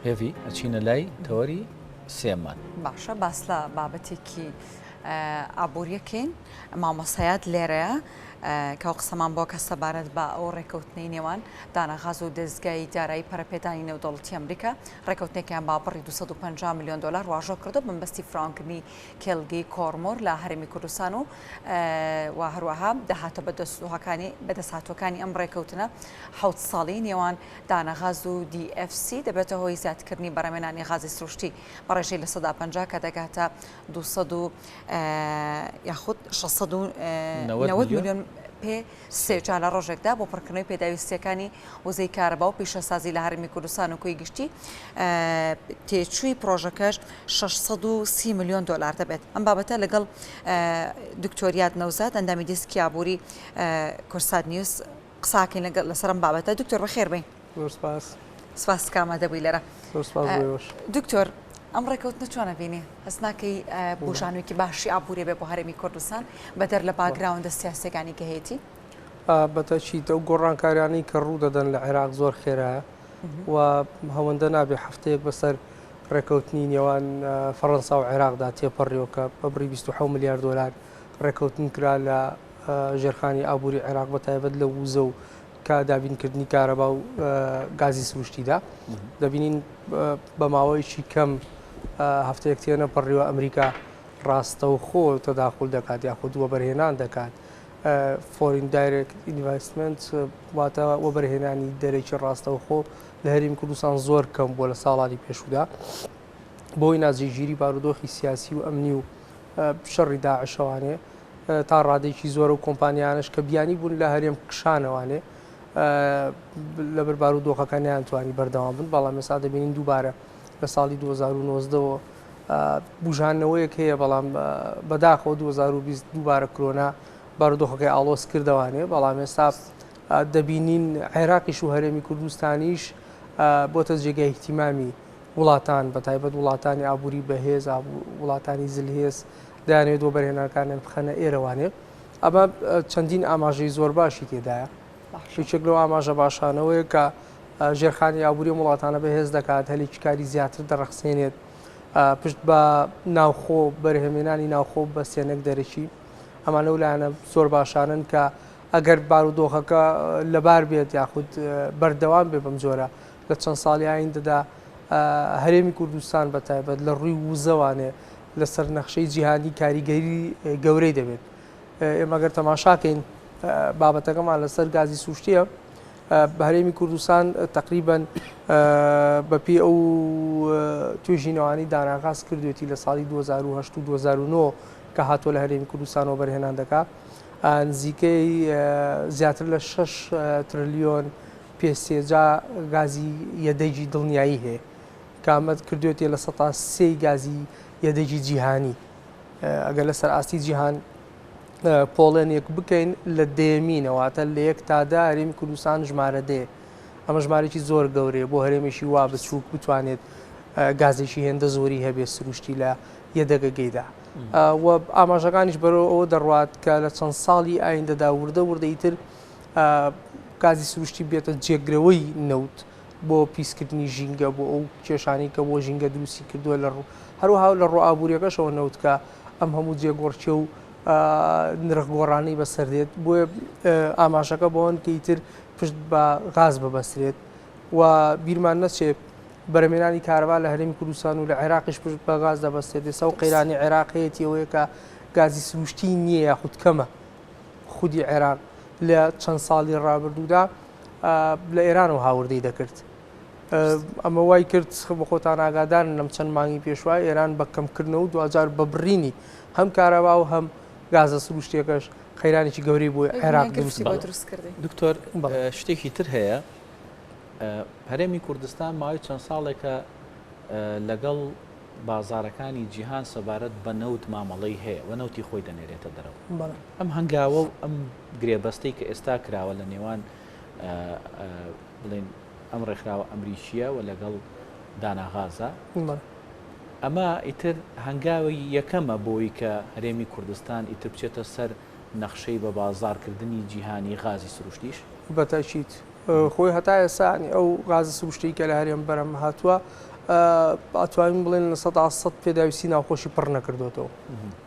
هێڤی، ئەچینە لای تەوەری سێیەممان. باشە باس لە بابەتێکی ئابووریەکەین مامۆستایات لێرەیە کە قسەمان بۆ کە سەبارەت بە ئەو ڕێکەوتنەی نێوان دانەغاز و دەزگای دارایی پەرەپێدانی نێودەوڵەتی ئەمریکا ڕێکەوتنێکیان با بڕی 250 میلیۆن دلار واژۆ کردو بەمبەستی فراوانکردنی کێڵگەی کۆرمۆر لە هەرێمی کوردستان و و هەروەها داهاتە بەدەستهاتووەکانی بەدەستهاتووەکانی ئەم ڕێکەوتنە حەوت ساڵی نێوان دانەغاز و DFC دەبێتە هۆی زیادکردنی بەرهەمهێنانی غازی سروشتی بە ڕێژەی 50% کە دەگاتە 200 و یاخود 690 ملیۆن پێ سێجا لە ڕۆژێکدا بۆ پڕکردنەوەی پێداویستییەکانی وزەی کارەبا و پیشەسازی لە هەرێمی کوردستان و کۆی گشتی تێچووی پڕۆژەکەش 630 ملیۆن دۆلار دەبێت. ئەم بابەتە لەگەڵ دکتۆر یاد نەوزاد ئەندامی دیسکی ئابووری کوردسات نیوز قساکەین لەگەڵ لەسەر ئەم بابەتە. دکتۆر بەخێر بێی. زۆر سپاس. سپاس کە ئامادە بووی لێرە. زۆر سپاس بۆ ئێوەش. دکتۆر ئەم ڕێکەوتنە چۆن ئەبینی؟ هەست ناکەی بوژانەوەیەکی باشی ئابووری بێ بۆ هەرێمی کوردستان بەدەر لە background ە سیاسیەکانی کە هەیەتی؟ بەتەکید ئەو گۆڕانکاریانەی کە ڕوو دەدەن لە عێراق زۆر خێرایە و هەوەندە نابێ هەفتەیەک بەسەر ڕێکەوتنی نێوان فەڕەنسا و عێراقدا تێپەڕیەوە کە بە بڕی 26 ملیار دۆلار ڕێکەوتن کرا لە ژێرخانی ئابووری عێراق بە تایبەت لە وزە و کە دابینکردنی کارەبا و گازی سروشتیدا دەبینین بە ماوەیەکی کەم هەفتەیەک تێنەپەڕیوە ئەمریکا ڕاستەوخۆ تەداخول دەکات یاخود وەبەرهێنان دەکات foreign direct investment واتە وەبەرهێنانی دەرەکی ڕاستەوخۆ لە هەرێمی کوردستان زۆر کەم بووە لە ساڵانی پێشوودا بۆی ناجێگیری بارودۆخی سیاسی و ئەمنی و شەڕی داعشەوانێ تا ڕادەیەکی زۆر و کۆمپانیانش کە بیانی بوون لە هەرێم کشانەوانێ لەبەر بارودۆخەکە نەیانتوانی بەردەوام بن بەڵام ئێستا دەبینین دووبارە لە ساڵی 2019ەوە بوژانەوەیەک هەیە بەڵام بەداخەوە 2020 دووبارە کرۆنا بارودۆخەکەی ئاڵۆز کردەوانێ بەڵام ئێستا دەبینین عێراقیش و هەرێمی کوردستانیش بۆتە جێگای اهتیمامی وڵاتان بە تایبەت وڵاتانی ئابووری بەهێز وڵاتانی زلهێز دەیانەوێت وەبەرهێنانەکانیان بخەنە ئێرەوانێ ئەمە چەندین ئاماژەی زۆر باشی تێدایە یەکێک لەو ئاماژە باشانەوەیە کە ژێرخانی ئابووری وڵاتانە بەهێز دەکات هەلێکی کاری زیاتر دەڕەخسێنێت پشت بە ناوخۆ بەرهەمێنانی ناوخۆ بە سێنەک دەرەکی ئەمانە و لایەنە زۆر باشانن کە ئەگەر بارودۆخەکە لەبار بێت یاخود بەردەوام بێ بەم جۆرە لە چەند ساڵی ئایندەدا هەرێمی کوردستان بە تایبەت لە ڕووی وزەوانێ لەسەر نەخشەی جیهانی کاریگەری گەورەی دەبێت ئێمە گەر تەماشاکەین بابەتەکەمان لەسەر گازی سروشتیە هەرێمی کوردستان تقریبن بەپی ئەو توێژینەوانی داناغاز کردوێتی لە ساڵی 2008 و 2009 کە هاتووە لە هەرێمی کوردستانەوە بەرهێنان دەکا نزیکەی زیاتر لە 6 ترلیۆن پێ سێجا گازی یەدەگی دڵنیایی هەیە کە ئەمە کردوێتێ 3% گازی یەدەگی جیهانی ئەگەر لەسەر ئاستی جیهان پۆڵێنێک بکەین لە دەیەمینە واتە لە یەک تا دە هەرێمی کوردستان ژمارە دەیە ئەمە ژمارێکی زۆر گەورەیە بۆ هەرێمێکی وا بچووک بتوانێت گازێکی هێندە زۆری هەبێت سروشتی لە یەدەگەگەیدا و ئاماژەکانیش بەرەو ئەوە دەڕوات کە لە چەند ساڵی ئایندەدا وردە وردە ئیتر گازی سروشتی بێتە جێگرەوەی نەوت بۆ پیسکردنی ژینگە بۆ ئەو کێشانەی کە بۆ ژینگە دروستی کردووە لە ڕوو هەروەها لە ڕوو ئابووریەکەشەوە نەوت کە ئەم هەموو جێگۆڕکێ و نرخ گۆڕانەی بەسەر دێت بۆیە ئاماژەکە بۆن کە ئیتر پشت بە غاز ببەسترێت و بیرمان نەچێت بەرەمێنانی کارەبا لە هەرێمی کوردستان و لە عێراقیش پشت بە غاز دەبەستێت ئێستا و قەیرانی عێراق هەیەتی ئەوەیە کە گازی سروشتی نییە یاخود کەمە خودی عێراق لە چەند ساڵی ڕابردوودا لە ئێرانەوە هاوردەی دەکرد. ئەمە وای کرد بە خۆتان ئاگادارن لەم چەند مانگی پێشوە ئێران بە کەمکردنەوە و دواجار بە بڕینی هەم کارەبا و هەم گازە سروشتیەکەش قەیرانێکی گەورەی بۆ عێراق دروست کرد. دکتۆر شتێکی تر هەیە هەرێمی کوردستان ماوەی چەند ساڵێکە لەگەڵ بازارەکانی جیهان سەبارەت بە نەوت مامەڵەی هەیە و نەوتی خۆی دەنێرێتە دەرەوە. ئەم هەنگاوە و ئەم گرێبەستەی کە ئێستا کراوە لە نێوان بڵێن ئەم ڕێکخراوە ئەمریکییە و لەگەڵ داناغازە ئەمە ئیتر هەنگاوی یەکەمە بۆی کە هەرێمی کوردستان ئیتر بچێتە سەر نەخشەی بە بازاڕکردنی جیهانی غازی سروشتیش؟ بەتەئکید. خۆی هەتا ئێستا یانی ئەو غازە سروشتیی کە لە هەرێم بەرهەم هاتووە ئەتوانین بڵێن 100% پێداویستی ناوخۆشی پڕ نەکردوێتەوە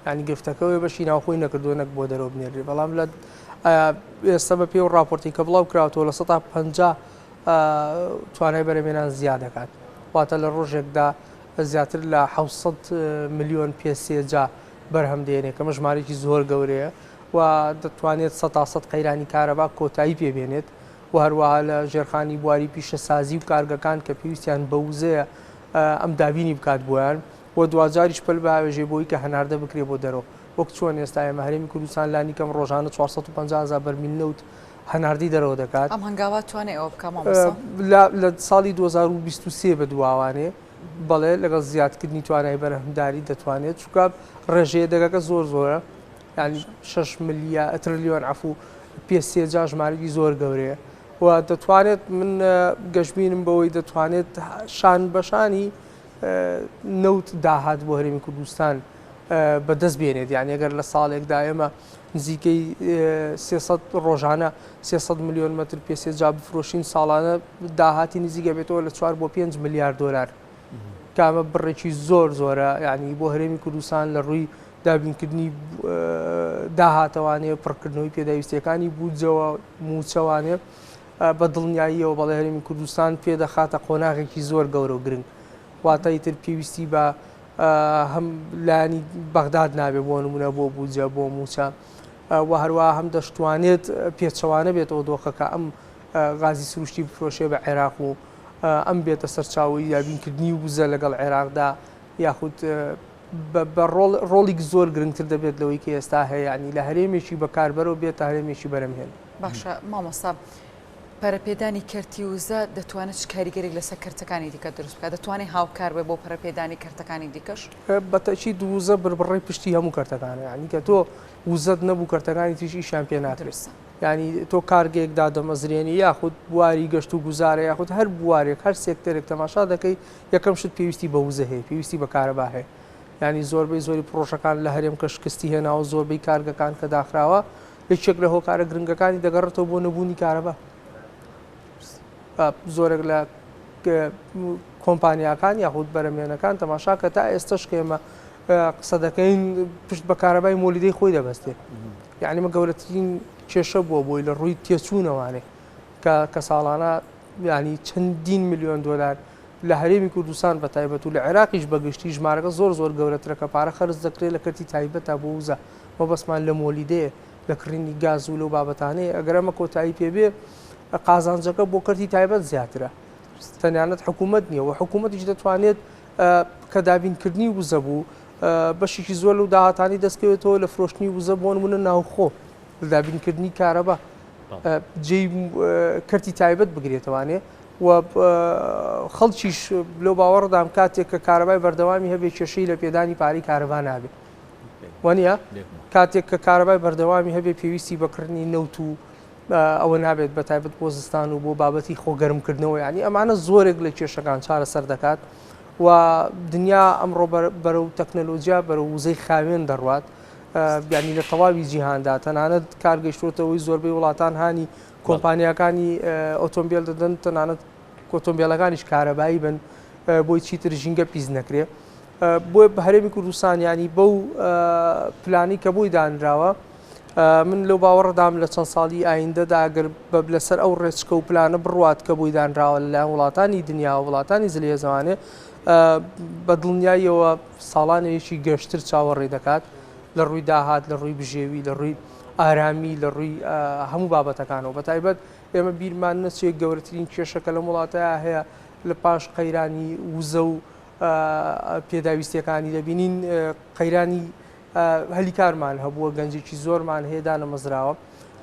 ینی گرفتەکەەوەی بەشی ناوخۆی نەکردووە نەک بۆ دەرەوە بنێرێ بەڵام لە ئێستا بە پێ و راپۆرتی کە بڵاو کراوەتەوە 50% توانای بەرەمێنان زیاد دەکات واتە لە ڕۆژێکدا زیاتر لە 600 ملیۆن پێ سێجا بەرهەم دێنێ کەمە ژمارێکی زۆر گەورەیە و دەتوانێت سەتاسەد قەیرانی کارەبا کۆتایی پێ بێنێت و هەروەها لە ژێرخانی بواری پیشەسازی و کارگەکان کە پێویستیان بە وزەیە ئەم دابینی بکات بۆیان و دواجاریش پەل بهاوێژێ بۆی کە هەناردە بکرێ بۆ دەرەوە وەک چۆن ئێستا ئێمە هەرێمی کوردستان لانیکەم ڕۆژانە 450 هەزار بەرمیل نەوت هەناردەی دەرەوە دەکات. ئەم هەنگاوە توانێ ئەوە بکا مامۆستا؟ لە ساڵی 2023 بە دواوانێ بەڵێ لەگەڵ زیادکردنی توانای بەرهەمداری دەتوانێت چونکە ڕێژەیە دەگەکە زۆر زۆرە یانی شەش ملیار ترلیۆن عەفو پێ سێجا ژمارەیەکی زۆر گەورەیە و دەتوانێت من گەشبینم بەوەی دەتوانێت شان بەشانی نەوت داهات بۆ هەرێمی کوردستان بەدەست بێنێت یعنی ئەگەر لە ساڵێکدا ئێمە نزیکەی 300 ڕۆژانە 300 ملیۆن مەتر پێ سێجا بفرۆشین ساڵانە داهاتی نزیکە بێتەوە لە 4 بۆ 5 ملیار دلار کامە بڕێکی زۆر زۆرە یعنی بۆ هەرێمی کوردستان لە ڕووی دابینکردنی داهاتەوانێ، پڕکردنەوەی پێداویستییەکانی بودجەوە، مووچەوانێ، بە دڵنیاییەوە بەڵێ هەرێمی کوردستان پێ دەخاتە قۆناغێکی زۆر گەورە و گرنگ. واتە ئیتر پێویستی بە هەم لایەنی بەغداد نابێ بۆ نمونە بۆ بودجە، بۆ مووچە و هەروەها هەم دەشتوانێت پێچەوانە بێتەوە دۆخەکە ئەم غازی سروشتی بفرۆشێ بە عێراق و ئەم بێتە سەرچاوەی دابینکردنی وزە لەگەڵ عێراقدا یاخود بە ڕۆڵیک زۆر گرنگتر دەبێت لەوەی کە ئێستا هەیە یانی لە هەرێمێکی بەکاربەرەوە بێتە هەرێمێکی بەرهەمهێن. باشە مامۆستا پەرەپێدانی کەرتی وزە دەتوانێت چ کاریگەریک لەسەر کەرتەکانی دیکە دروست بکات؟ دەتوانێت هاوکار بێت بۆ پەرەپێدانی کەرتەکانی دیکەش؟ بە تەئکید وزە بربڕەی پشتی هەموو کەرتەکانە یانی کە تۆ وزەت نەبوو کەرتەکانی تریش ئیشیان پێ ناکرێت. دروستە. یانی تۆ کارگەیەک دادەمەزرێنی یاخود بواری گەشت و گوزارە یاخود هەر بوارێک هەر سێکتەرێک تەماشا دەکەی یەکەم شت پێویستی بە وزە هەیە، پێویستی بە کارەبا هەیە. یانی زۆربەی زۆری پڕۆژەکان لە هەرێم کە شکستی هێناوە، زۆربەی کارگەکان کە داخراوە، یەکێک لە هۆکارە گرنگەکانی دەگەڕێتەوە بۆ نەبوونی کارەبا. زۆرێک لە کۆمپانیاکان یاخود بەرەمێنەکان تەماشا کە تا ئێستەش کە ئێمە قسە دەکەین پشت بە کارەبای مۆلیدەی خۆی دەبەستێ. یعنی مە گەورەترین کێشە بووە بۆی لە ڕووی تێچوونەوانێ کە کە ساڵانە یانی چەندین ملیۆن دۆلار لە هەرێمی کوردستان بە تایبەت و لە عێراقیش بە گشتی ژمارەکە زۆر زۆر گەورەترە کە پارە خەرج دەکرێت لە کەرتی تایبەتە بۆ وزە مەبەستمان لە مۆلیدەیە لە کڕینی گاز و لەو بابەتانەیە ئەگەر ئەمە کۆتایی پێ بێ قازانجەکە بۆ کەرتی تایبەت زیاترە تەنانەت حکوومەت نییە و حکوومەتیش دەتوانێت کە دابینکردنی وزە بوو بەشێکی زۆر لەو داهاتانی دەستکەوێتەوە لە فرۆشتنی وزە بۆ نمونە ناوخۆ لە دابینکردنی کارەبا جێی کەرتی تایبەت بگرێتەوانێ و خەڵکیش لەو باوەڕدام کاتێک کە کارەبای بەردەوامی هەبێ کێشەی لە پێدانی پارەی کارەبا نابێ وانە کاتێک کە کارەبای بەردەوامی هەبێ پێویستی بەکردنی نەوت و ئەوە نابێت بە تایبەت بۆ زستان و بۆ بابەتی خۆگەرمکردنەوە ینی ئەمانە زۆرێک لە کێشەکان چارەسەر دەکات و دنیا ئەمڕۆ بەرەو تەکنەلۆجیا بەرەو وزەی خاوێن دەڕوات بیانی لە تەواوی جیهاندا تەنانەت کار گەیشتووەتەوەی زۆربەی وڵاتان هانی کۆمپانیاکانی ئۆتۆمبیل دەدەن تەنانەت ئۆتۆمبیلەکانیش کارەبایی بن بۆی چیتر ژینگە پیس نەکرێ بۆ هەرێمی کوردستان ینی بەو پلانی کە بۆی دانراوە من لەو باوەڕدام لە چەند ساڵی ئایندەدا گەر لەسەر ئەو ڕێچکە و پلانە بڕوات کە بۆی دانراوە لەلایەن وڵاتانی دنیا و وڵاتانی زلهێزەوانێ بە دڵنیاییەوە ساڵانێکی گەشتر چاوەڕێ دەکات لە ڕووی داهات، لە ڕووی بژێوی، لە ڕووی ئارامی، لە ڕووی هەموو بابەتەکانەوە. بە تایبەت ئێمە بیرمان نەچێت گەورەترین کێشە کە لەم وڵاتەیا هەیە لە پاش قەیرانی وزە و پێداویستیەکانی دەبینین قەیرانی هەلی کارمان هەبووە، گەنجێکی زۆرمان هەیە دانەمەزراوە.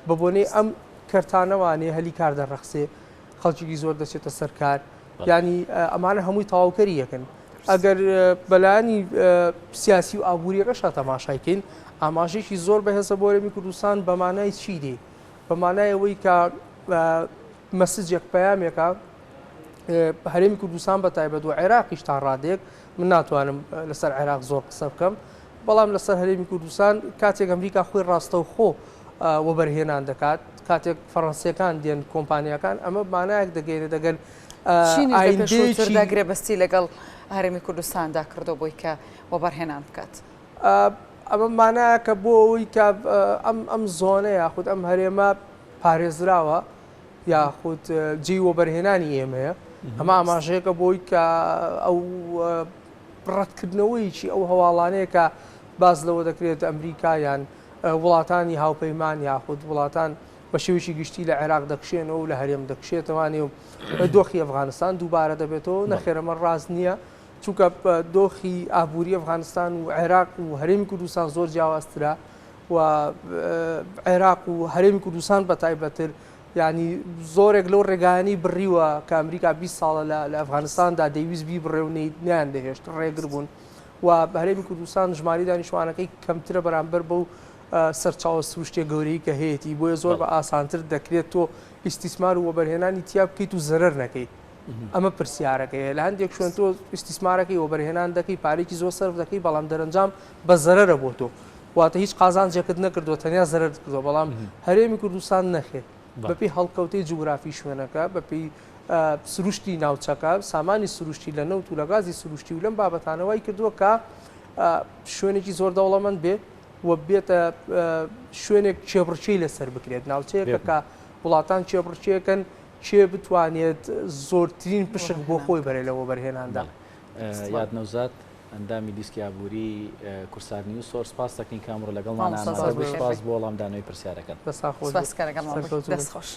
بە بۆنەی ئەم کەرتانەوانێ هەلی کار دەڕەخسێ، خەڵکێکی زۆر دەچێتە سەر کار. یانی ئەمانە هەمووی تەواوکەری یەکن. ئەگەر بەلایەنی سیاسی و ئابووریەکەشا تەماشای کەین ئاماژێکی زۆر بەهێزە بۆ هەرێمی کوردستان بە مانای چی دێ؟ بە مانای ئەوەی کە مەسجێک پەیامێکە هەرێمی کوردستان بە تایبەت و عێراقیش تا ڕادێک من ناتوانم لەسەر عێراق زۆر قسە بکەم بەڵام لەسەر هەرێمی کوردستان کاتێک ئەمریکا خۆی ڕاستەوخۆ وەبەرهێنان دەکات. کاتێک فەڕەنسیەکان دێن کۆمپانیاکان ئەمە مانایەک دەگەیەنێت ئەگەر چینیش لە ئایندەیەکی پێشووتردا گرێبەستی لەگەڵ هەرێمی کوردستاندا کردووە بۆی کە وەبەرهێنان بکات. ئەمە مانایەکە بۆ ئەوەی کە ئەم ئەم زۆنە یاخود ئەم هەرێمە پارێزراوە یاخود جێی وەبەرهێنانی ئێمەیە ئەمە ئاماژەیەکە بۆی کە ئەو ڕەتکردنەوەیەکی ئەو هەواڵانەیە کە باس لەوە دەکرێت ئەمریکا یان وڵاتانی هاوپەیمان یاخود وڵاتان بە شێوەیەکی گشتی لە عێراق دەکشێنەوە و لە هەرێم دەکشێتەوانێ و دۆخی ئەفغانستان دووبارە دەبێتەوە نەخێر ئەمە ڕاست نییە چونکە دۆخی ئابووری ئەفغانستان و عێراق و هەرێمی کوردستان زۆر جیاوازترە و عێراق و هەرێمی کوردستان بە تایبەتر یعنی زۆرێک لەو ڕێگایانی بڕیوە کە ئەمریکا 20 ساڵە لە ئەفغانستاندا دەیویست بیبڕێ و نیان دەهێشت ڕێگر بوون و هەرێمی کوردستان ژماری دانیشتوانەکەی کەمترە بەرامبەر بەو سەرچاوە سروشتیە گەورەی کە هەیەتی بۆیە زۆر بە ئاسانتر دەکرێت تۆ ئیستیسمار و وەبەرهێنانی تیا بکەیت و زەرەر نەکەیت ئەمە پرسیارەکەیە لە هەندێک شوێن تۆ ئیستیسمارەکەی وەبەرهێنان دەکەی پارێکی زۆر سەرف دەکەی بەڵام دەرەنجام بە زەرەرە بۆ تۆ واتە هیچ قازانجێکت نەکردووە تەنیا زەرەرت کردووە بەڵام هەرێمی کوردستان نەخێر بەپێی هەڵکەوتەی جوگرافی شوێنەکە بەپێی سروشتی ناوچەکە، سامانی سروشتی لە نەوت و لە گازی سروشتی و لەم بابەتانە وای کردووە کە شوێنێکی زۆر دەوڵەمەند بێ و بێتە شوێنێک کێبڕکێی لەسەر بکرێت، ناوچەیەکە کە وڵاتان کێبڕکێکەن کێ بتوانێت زۆرترین پشک بۆ خۆی بەرێ لە وەبەرهێناندا. یاد نەوزاد، ئەندامی دیسکی ئابووری کوردسات نیوز، زۆر سپاس دەکەین کە ئەمڕۆ لەگەڵمان ئامادە بووی، سپاس بۆ وەڵامدانەوەی پرسیارەکان. دەستان خۆش بێت. سپاس کە لەگەڵمان بووی. دەست خۆش.